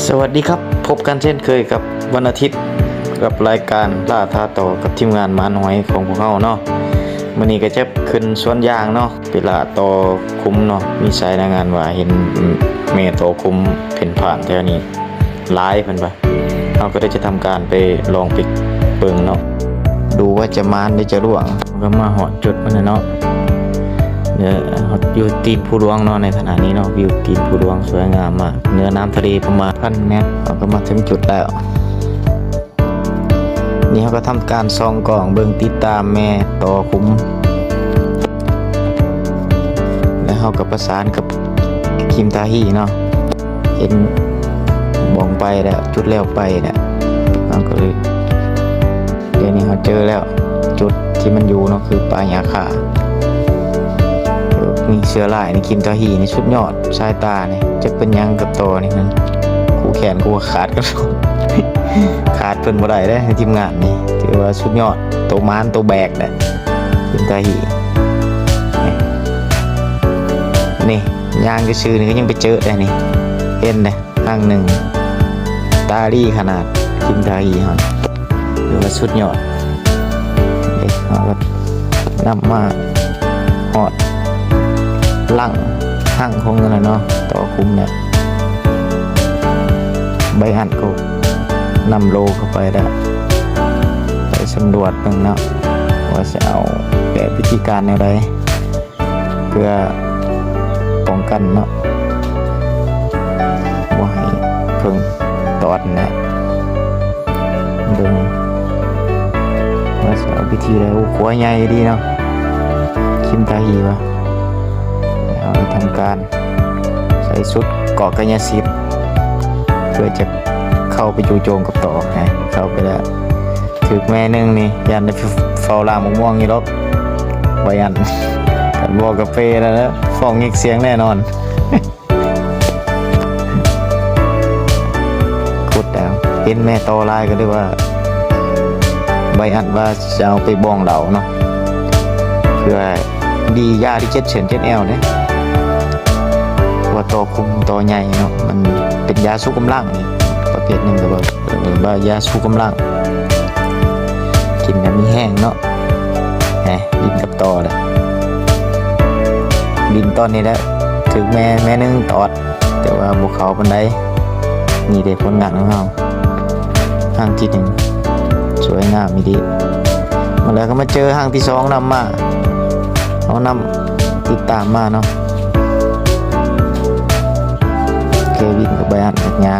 ສະຫວັດດີຄັບ ພົບກັນເຊັ່ນເຄີຍກັບວັນອາທິດ ກັບລາຍການລ່າທ້າຕໍ່ກັບທີມງານມານຫອຍຂອງພວກເຮົາເນາະ. ມື້ນີ້ກໍຈະຂຶ້ນສວນຢາງເນາະ ໄປລ່າຕໍ່ຂຸມເນາະ. ມີສາຍລາຍງານວ່າເຫັນແມ່ຕໍ່ຂຸມເພນຜ່ານແຖວນີ້ຫຼາຍ ເພິ່ນວ່າ. ເຮົາກໍໄດ້ຈະທຳການໄປລອງໄປເບິ່ງເນາະ ດູວ່າຈະໝານຫຼືຈະລ່ວງ. ກໍມາຮອດຈຸດມັນແລ້ວເນາະ ຢູ່ຕີນພູຫຼວງເນາະ ໃນຂະນະນີ້ເນາະ. ວິວຕີນພູຫຼວງສວຍງາມມາກ ເໜືອນ້ຳທະເລປະມານພັນແມັດ. ເຮົາກໍມາເຖິງຈຸດແລ້ວ ນີ້ເຮົາກໍທຳການສ່ອງກ້ອງເບິ່ງ ຕິດຕາມແມ່ຕໍ່ຂຸມ ແລ້ວເຮົາກໍປະສານກັບຄິມທາຮີເນາະ. ເຫັນບ່ອງໄປແລ້ວ ຈຸດແລ້ວໄປແລ້ວ ເຮົາກໍເລີຍ ດຽວນີ້ເຮົາເຈີແລ້ວ ຈຸດທີ່ມັນຢູ່ເນາະ ຄືປ່າຫຍ້າຄາ. ນີ້ເສືອລາຍນີ້ ຄິມທາຮີນີ້ສຸດຍອດ ສາຍຕານີ້ ຈັກເປັນຫຍັງກັບຕໍ່ນີ້ ມັນຄູ່ແຂນຄູ່ຂາດກັນ ຂາດເພິ່ນບໍ່ໄດ້ເດ້ ໃນທີມງານນີ້ ຖືວ່າສຸດຍອດ ໂຕມານໂຕແບກແຫຼະ ຄິມທາຮີ. ນີ້ ຍ່າງຊື່ໆນີ້ກໍຍັງໄປເຈີໄດ້ນີ້ ເຫັນເດ້ ຄັ້ງໜຶ່ງ ຕາລີຂະໜາດ ຄິມທາຮີຫັ້ນ ຖືວ່າສຸດຍອດເດ້. ເຮົາກໍນຳມາຮອດຫຼັງ ຫຼັງຂອງນັ້ນແຫຼະເນາະ ຕໍ່ຂຸມແລ້ວ ໄບອັນກໍນຳໂລເຂົ້າໄປແລ້ວ ໄປສຳຫຼວດເບິ່ງເນາະ ວ່າຊິເອົາແບບວິທີການແນວໃດ ເພື່ອປ້ອງກັນເນາະ ບໍ່ໃຫ້ເພິ່ງຕອດແຫຼະ. ເບິ່ງວ່າຊິເອົາວິທີໃດ. ໂອ້ ຂົວໃຫຍ່ດີເນາະ ຄິມທາຮີວ່າ. ເຮົາໄດ້ທຳການໃສ່ຊຸດເກາະກາຍະສິດ ເພື່ອຈະເຂົ້າໄປຈູ່ໂຈມກັບຕໍ່. ເຂົ້າໄປແລ້ວ ຖືກແມ່ໜຶ່ງນີ້ ຢ້ານໄດ້ເຝົ້າລ້າງໝາກມ່ວງຢູ່ດອກ ບໍ່ຢ້ານ ຄັນບໍ່ກະເປແລ້ວ ຟ້ອງຍິກສຽງແນ່ນອນ. ຂຸດແລ້ວ ເຫັນແມ່ຕໍ່ຫຼາຍ ກໍເລີຍວ່າ ໄບອັນວ່າຈະເອົາໄປບອງເຫຼົ້າເນາະ ເພື່ອດີຢາທີ່ເຈັບເສັ້ນເຈັບແອວເດ້ ເພາະວ່າຕໍ່ຂຸມຕໍ່ໃຫຍ່ເນາະ ມັນເປັນຢາຊູກຳລັງ ປະເພດໜຶ່ງ ກໍວ່າ ເອີ້ນວ່າຢາຊູກຳລັງ ກິນແລ້ວມີແຮງເນາະ. ແໝ ບິນກັບຕໍ່ແຫຼະ ບິນຕອນນີ້ແຫຼະ ຖືກແມ່ ແມ່ໜຶ່ງຕອດ ແຕ່ວ່າບໍ່ເຂົ້າປານໃດ. ນີ້ເດ້ຜົນງານຂອງເຮົາ ຄັ້ງທີໜຶ່ງ ສວຍງາມອີ່ຫຼີ. ມາແລ້ວກໍມາເຈີຄັ້ງທີສອງນຳມາ ເຮົານຳຕິດຕາມມາເນາະ. ເຄວິນກັບໄບອັນ ຍ່າງ